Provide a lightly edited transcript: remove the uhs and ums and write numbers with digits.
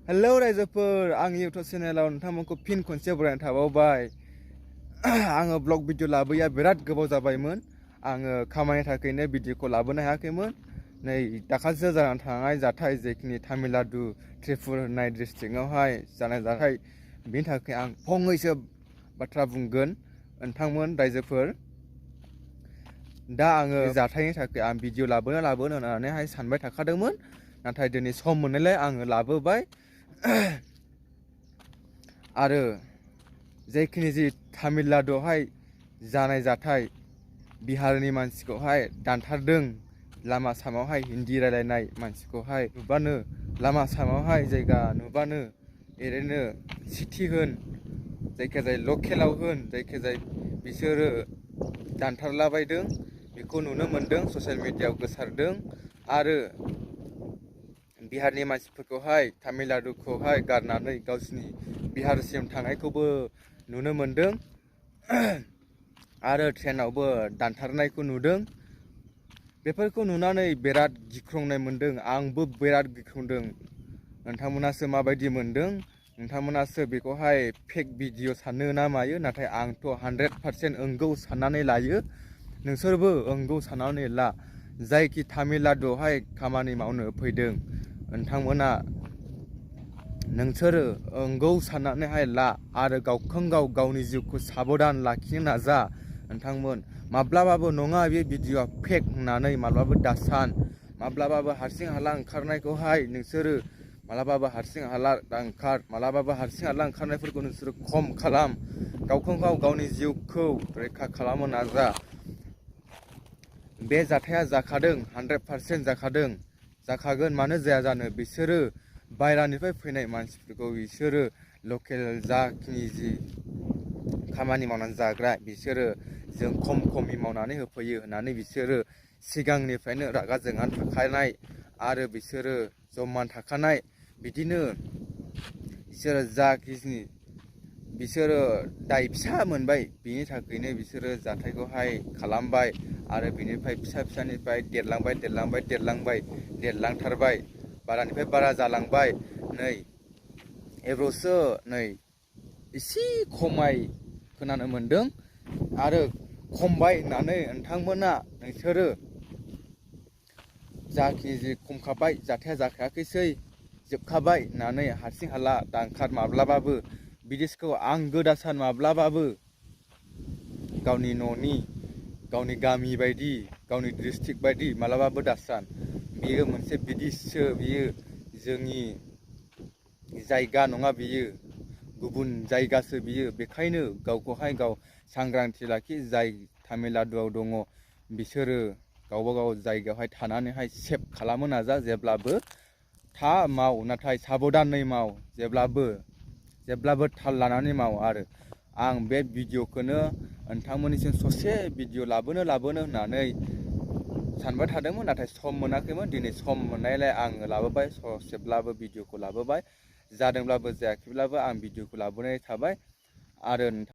Hello रायजोफोर आं YouTube चेनेलाव नोंथांमोनखौ फिन खनसे बरायना थाबावबाय। आङो ब्लग भिडिअ लाबोया बिराद गोबाव जाबायमोन। आङो खामानिनि थाखायनो भिडिअखौ लाबोनो हायाखैमोन। नै दाखालिसो जानानै थांनाय जाथाय जेखिनि तामिलनाडु त्रिपुर होननाय डिस्ट्रिक्टआवहाय जानाय जाथाय, बेनि थाखाय आं फंनैसो बाथ्रा बुंगोन नोंथांमोन रायजोफोर। दा आङो जाथायनि थाखाय आं भिडिअ लाबोनो होननानैहाय सानबाय थाखादोंमोन, नाथाय दिनै सम मोननायलाय आङो लाबोबाय। आरो जेखिनि जि तामिलनाडुआवहाय जानाय जाथाय, बिहारनि मानसिखौहाय दानथारदों। लामा सामायावहाय हिन्दी रायलायनाय मानसिखौहाय नुबानो, लामा सामायावहाय जायगा नुबानो ओरैनो सिटि होन जायखिजाया लकेलाव होन जायखिजाया बिसोरो दानथारलाबायदों। बेखौ नुनो मोनदों, ससियेल मिडियायाव गोसारदों। आरो बिहारनि मानसिफोरखौहाय तामिलनाडुखौहाय गारनानै गावसिनि बिहारसिम थांनायखौबो नुनो मोनदों। आरो ट्रेनावबो दानथारनायखौ नुदों। बेफोरखौ नुनानै बिराद गिख्रंनाय मोनदों, आंबो बिराद गिख्रंदों। नोंथांमोनासो माबायदि मोनदों? नोंथांमोनासो बेखौहाय फेक भिडिअ सानो ना मायो? नाथाय आंथ' 100% नंगौ साननानै लायो। नोंसोरबो नंगौ साननानै ला। जायखि तामिलनाडुआवहाय खामानि मावनो फैदों, नोंसोरो नंगौ साननानैहाय ला आरो गावखौ गावनि जिउखौ साबधान लाखिनो नाजा। नोंथांमोन माब्लाबाबो नङा बे भिडिअ'आ फेक होननानै माब्लाबाबो दासान। माब्लाबाबो हारसिं हाला ओंखारनायखौहाय नोंसोरो माब्लाबाबो हारसिं हाला माब्लाबाबो हारसिं हाला ओंखारनायफोरखौ नोंसोरो खम खालाम। गावखौ गावनि जिउखौ रैखा खालामनो नाजा। बे जाथाया जाखादों, 100% जाखागोन। मानो जाया जानो? बिसोरो बायरानिफ्राय फैनाय मानसिफोरखौ बिसोरो लकेल जाखिनि जि खामानि मावनानै जाग्रा, बिसोरो जों खमै मावनानै होफैयो होननानै बिसोरो सिगांनिफ्रायनो रागा जोंनानै थाखानाय आरो बिसोरो जमान थाखानाय। बिदिनो बिसोरो दाय फिसा मोनबाय, बिनि थाखायनो बिसोरो जाथायखौहाय खालामबाय। आरो बिनिफ्राय फिसानिफ्राय देरलांथारबाय, बारानिफ्राय बारा जालांबाय। नै एबारसो एसे खमाय खोनानो मोनदों। आरो खमबाय होननानै नोंसोरो जाखिनि जि खमखाबाय, जाथाया जाखायाखैसै जोबखाबाय होननानै हारसिं हाला दांखार माब्लाबाबो बिदिखौ आंगो दासान। माब्लाबाबो गावनि न'नि, गावनि गामि बायदि, गावनि डिस्ट्रिक्ट बायदि माब्लाबाबो दासान। बियो मोनसे बिदिसो, बियो जोंनि जायगा नङा, बियो गुबुन जायगासो बियो। बेखायनो गावखौहाय गाव सांग्रांथि लाखि। जाय तामिलनाडुआव दङ बिसोरो गावबा गाव जायगायावहाय थानानैहाय सेफ खालामनो नाजा। जेब्लाबो माव, नाथाय साबधानै माव। जेब्लाबो थाल लानानै माव। आरो आं बे भिडिअ'खौनो नोंथांमोननिसिम ससे भिडिअ लाबोनो होननानै सानबाय थादोंमोन, नाथाय सम मोनाखैमोन। दिनै सम मोननायलाय आङो लाबोबाय, ससेब्लाबो भिडिअ'खौ लाबोबाय। जादोंब्लाबो जायाखैब्लाबो आं भिडिअ'खौ लाबोनाय थाबाय। आरो